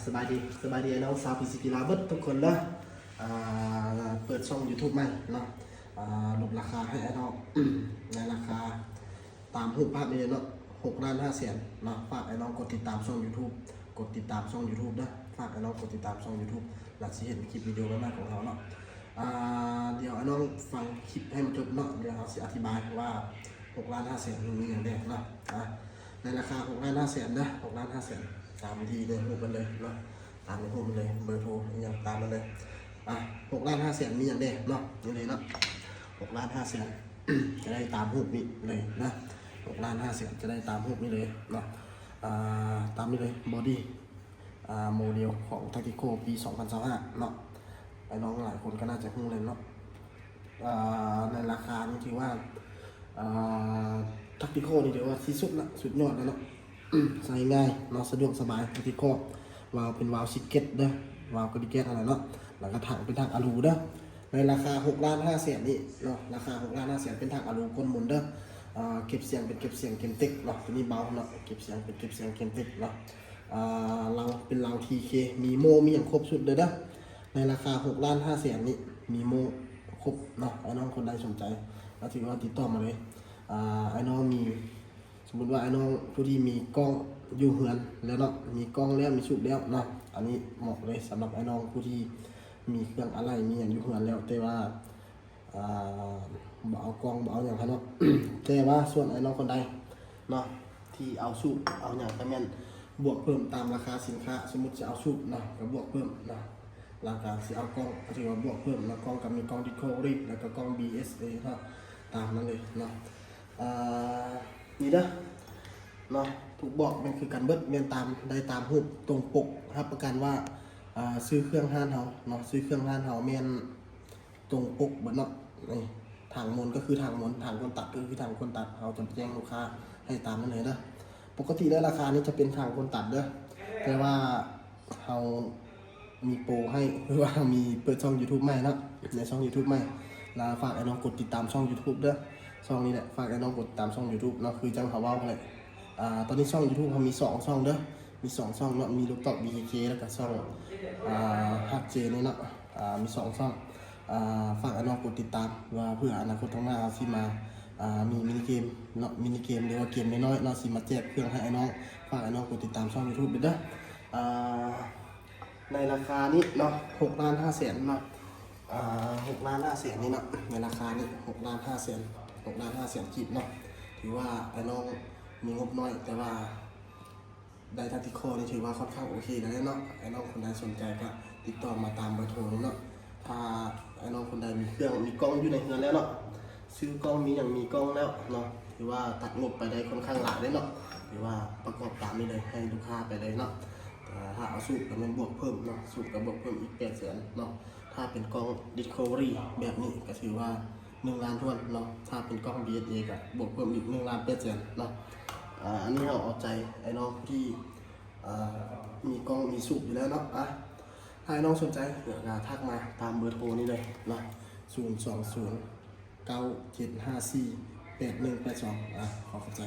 ສະບາຍດີ ສະບາຍດີອ້າຍນ້ອງຊາວພີຊີກິລາເບິດທຸກຄົນເດີ. ອ່າ ເປີດຊ່ອງຢູທູບໃໝ່ເນາະ ອ່າ ຫຼຸດລາຄາໃຫ້ອ້າຍນ້ອງ ໃນລາຄາຕາມຮູບພາບນີ້ເນາະ ຫົກລ້ານຫ້າແສນເນາະ. ຝາກອ້າຍນ້ອງກົດຕິດຕາມຊ່ອງຢູທູບ ກົດຕິດຕາມຊ່ອງຢູທູບເດີ. ຝາກອ້າຍນ້ອງກົດຕິດຕາມຊ່ອງຢູທູບ ແລ້ວຊິເຫັນຄລິບວິດີໂອໃໝ່ໆຂອງເຮົາເນາະ. ອ່າ ດຽວອ້າຍນ້ອງຟັງຄລິບໃຫ້ມັນຈົບເນາະ ດຽວເຮົາຊິອະທິບາຍວ່າຫົກລ້ານຫ້າແສນມັນມີຫຍັງແດ່ເນາະ. ອ່າ ໃນລາຄາຫົກລ້ານຫ້າແສນເດີ ຫົກລ້ານຫ້າແສນ ຕາມທີ່ໃນຮູບມັນເລີຍເນາະ ຕາມໃນຮູບມັນເລີຍ ເບີໂທອີ່ຫຍັງຕາມນັ້ນເລີຍ. ອ່າ ຫົກລ້ານຫ້າແສນມີຫຍັງແດ່ເນາະ ນີ້ເລີຍເນາະ ຫົກລ້ານຫ້າແສນ ຈະໄດ້ຕາມຮູບນີ້ເລີຍນະ ຫົກລ້ານຫ້າແສນ ຈະໄດ້ຕາມຮູບນີ້ເລີຍເນາະ. ອ່າ ຕາມນີ້ເລີຍ ບໍດີ້ ອ່າ ໂມເດວຂອງແທັກຕິຄໍປີສອງພັນຊາວຫ້າເນາະ ອ້າຍນ້ອງຫຼາຍຄົນກໍໜ້າຈະຮູ້ແລ້ວເນາະ. ອ່າ ໃນລາຄານີ້ຖືວ່າ ອ່າ ແທັກຕິຄໍນີ້ຖືວ່າທີ່ສຸດລະ ສຸດຍອດແລ້ວເນາະ ໃຊ້ງ່າຍເນາະ ສະດວກສະບາຍ ແທັກຕິຄໍ ວາວເປັນວາວຊິກເກັດເດີ ວາວກະດິແກັດຫັ້ນແຫຼະເນາະ ແລ້ວກໍຖັງເປັນຖັງອາລູເດີ. ໃນລາຄາຫົກລ້ານຫ້າແສນນີ້ເນາະ ລາຄາຫົກລ້ານຫ້າແສນ ເປັນຖັງອາລູກົ້ນມົນເດີ. ອ່າ ເກັບສຽງເປັນເກັບສຽງເກມເຕັກເນາະ ຕົວນີ້ເບົາເນາະ ເກັບສຽງເປັນເກັບສຽງເກມເຕັກເນາະ. ອ່າ ລາວເປັນລາວທີເຄ ມີໂມ້ມີຫຍັງຄົບຊຸດເລີຍເດີ. ໃນລາຄາຫົກລ້ານຫ້າແສນນີ້ ມີໂມ້ຄົບເນາະ ອ້າຍນ້ອງຄົນໃດສົນໃຈກໍຖືວ່າຕິດຕໍ່ມາເລີຍ. ອ່າ ອ້າຍນ້ອງມີ ສົມມຸດວ່າອ້າຍນ້ອງຜູ້ທີ່ມີກ້ອງຢູ່ເຮືອນແລ້ວເນາະ ມີກ້ອງແລ້ວ ມີສູບແລ້ວເນາະ ອັນນີ້ເໝາະເລີຍສຳລັບອ້າຍນ້ອງຜູ້ທີ່ມີເຄື່ອງອາໄຫຼ່ ມີຫຍັງຢູ່ເຮືອນແລ້ວ ແຕ່ວ່າ ອ່າ ບໍ່ເອົາກ້ອງ ບໍ່ເອົາຫຍັງຫັ້ນເນາະ. ແຕ່ວ່າສ່ວນອ້າຍນ້ອງຄົນໃດເນາະ ທີ່ເອົາສູບເອົາຫຍັງ ກໍແມ່ນບວກເພີ່ມຕາມລາຄາສິນຄ້າ. ສົມມຸດຊິເອົາສູບເນາະ ກໍບວກເພີ່ມເນາະ ລາຄາຊິເອົາກ້ອງ ກໍຖືວ່າບວກເພີ່ມເນາະ. ກ້ອງກໍມີກ້ອງດິສຄັຟເວີຣີ ແລ້ວກໍກ້ອງບີເອສເອເນາະ ຕາມນັ້ນເລີຍເນາະ. ອ່າ ນີ້ເດີເນາະ ທຸກບອກແມ່ນຄືກັນເບິດ ແມ່ນຕາມ ໄດ້ຕາມຮູບຕົງປົກ. ຮັບປະກັນວ່າ ອ່າ ຊື້ເຄື່ອງຮ້ານເຮົາເນາະ ຊື້ເຄື່ອງຮ້ານເຮົາແມ່ນຕົງປົກເບິດເນາະ. ນີ້ ຖັງມົນກໍຄືຖັງມົນ ຖັງກົ້ນຕັດກໍຄືຖັງກົ້ນຕັດ ເຮົາຈະແຈ້ງລູກຄ້າໃຫ້ຕາມນັ້ນເລີຍເດີ. ປົກກະຕິແລ້ວລາຄານີ້ຈະເປັນຖັງກົ້ນຕັດເດີ ແຕ່ວ່າເຮົາ ມີໂປໃຫ້ ຄືວ່າເຮົາມີເປີດຊ່ອງຢູທູບໃໝ່ເນາະ ໃນຊ່ອງຢູທູບໃໝ່ ລະຝາກອ້າຍນ້ອງກົດຕິດຕາມຊ່ອງຢູທູບເດີ. ຊ່ອງນີ້ແຫຼະ ຝາກອ້າຍນ້ອງກົດຕິດຕາມຊ່ອງຢູທູບເນາະ ຄືຈັ່ງເຮົາເວົ້າຫັ້ນແຫຼະ. ອ່າ ຕອນນີ້ຊ່ອງຢູທູບເຮົາມີສອງຊ່ອງເດີ ມີສອງຊ່ອງເນາະ ມີລູກຕອກ ບີເຄເຄ ແລ້ວກະຊ່ອງ ອ່າ ຮັກເຈນີ້ເນາະ. ອ່າ ມີສອງຊ່ອງ ອ່າ ຝາກອ້າຍນ້ອງກົດຕິດຕາມ ວ່າເພື່ອອະນາຄົດຂ້າງໜ້າເຮົາຊິມາ ອ່າ ມີມິນິເກມເນາະ ມິນິເກມ ຫຼືວ່າເກມນ້ອຍໆເນາະ ຊິມາແຈກເຄື່ອງໃຫ້ອ້າຍນ້ອງ. ຝາກອ້າຍນ້ອງກົດຕິດຕາມຊ່ອງຢູທູບເດີ. ອ່າ ໃນລາຄານີ້ເນາະ ຫົກລ້ານຫ້າແສນເນາະ ອ່າ ຫົກລ້ານຫ້າແສນນີ້ເນາະ ໃນລາຄານີ້ ຫົກລ້ານຫ້າແສນ ຫົກລ້ານຫ້າແສນກີບເນາະ. ຖືວ່າອ້າຍນ້ອງມີງົບໜ້ອຍ ແຕ່ວ່າໄດ້ແທັກຕິຄໍນີ້ ຖືວ່າຂ້ອນຂ້າງໂອເຄແລ້ວເນາະ. ອ້າຍນ້ອງຄົນໃດສົນໃຈກໍຕິດຕໍ່ມາຕາມເບີໂທນີ້ເນາະ. ຖ້າອ້າຍນ້ອງຄົນໃດມີເຄື່ອງ ມີກ້ອງຢູ່ໃນເຮືອນແລ້ວເນາະ ຊື້ກ້ອງ ມີຫຍັງ ມີກ້ອງແລ້ວເນາະ ຖືວ່າຕັດງົບໄປໄດ້ຂ້ອນຂ້າງຫຼາຍເດ້ເນາະ ຖືວ່າປະກອບຕາມນີ້ເລີຍ ໃຫ້ລູກຄ້າໄປເລີຍເນາະ. ແຕ່ຖ້າເອົາສູບກໍແມ່ນບວກເພີ່ມເນາະ ສູບກໍບວກເພີ່ມອີກແປດແສນເນາະ. ຖ້າເປັນກ້ອງດິສຄັຟເວີຣີແບບນີ້ກໍຖືວ່າໜຶ່ງລ້ານຖ້ວນເນາະ ຖ້າເປັນກ້ອງບີເອສເອກໍບວກເພີ່ມອີກໜຶ່ງລ້ານແປດແສນເນາະ. ອ່າ ອັນນີ້ເຮົາເອົາໃຈອ້າຍນ້ອງທີ່ ອ່າ ມີກ້ອງມີສູບຢູ່ແລ້ວເນາະ. ອ່າ ຖ້າອ້າຍນ້ອງສົນໃຈກໍທັກມາຕາມເບີໂທນີ້ເລີຍເນາະ ສູນສອງສູນ ເກົ້າເຈັດຫ້າສີ່ ແປດໜຶ່ງແປດສອງ. ອ່າ ຂໍຂອບໃຈ.